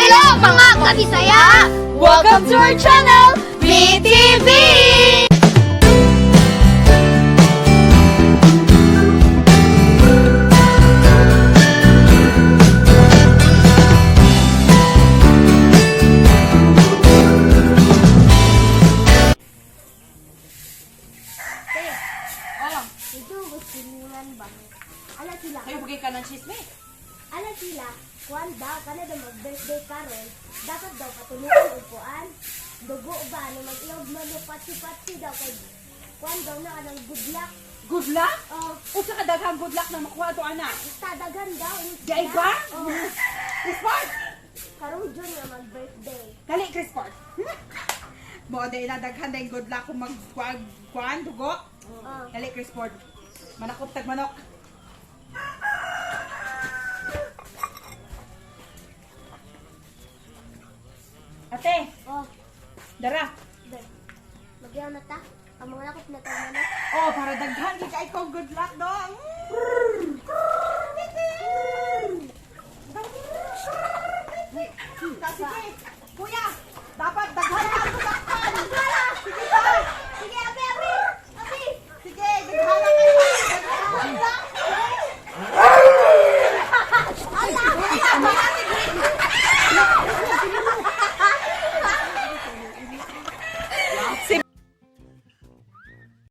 Hello mga kabisaya! Welcome to our channel, BTV! Oh, Ito, silingan ba? Ala sila. kayo bagay ka ng chismis. Ala sila. Kuan daw, kana daw mag-birthday karon. Dapat daw patuluan og kuan. Dugo ba ano mag-iog man patsi-patsi daw kay kuan daw na kanang good luck. Good luck? Oh, Usa ka daghang good luck na makuha to ana. basta daghan daw. Di ba? Oh, Crisport! karong June nga mag-birthday. Dali, Crisport. Mo dahil na daghan dahil good luck kung magkuan kuan dugo. Oh. Dali, Crisport. Manakop tag manok. Ate, Oh, dara. be. Nagyaw na ta. Ang mga lakop na tayo na. Oh, para daghan kay kay ko good luck dong.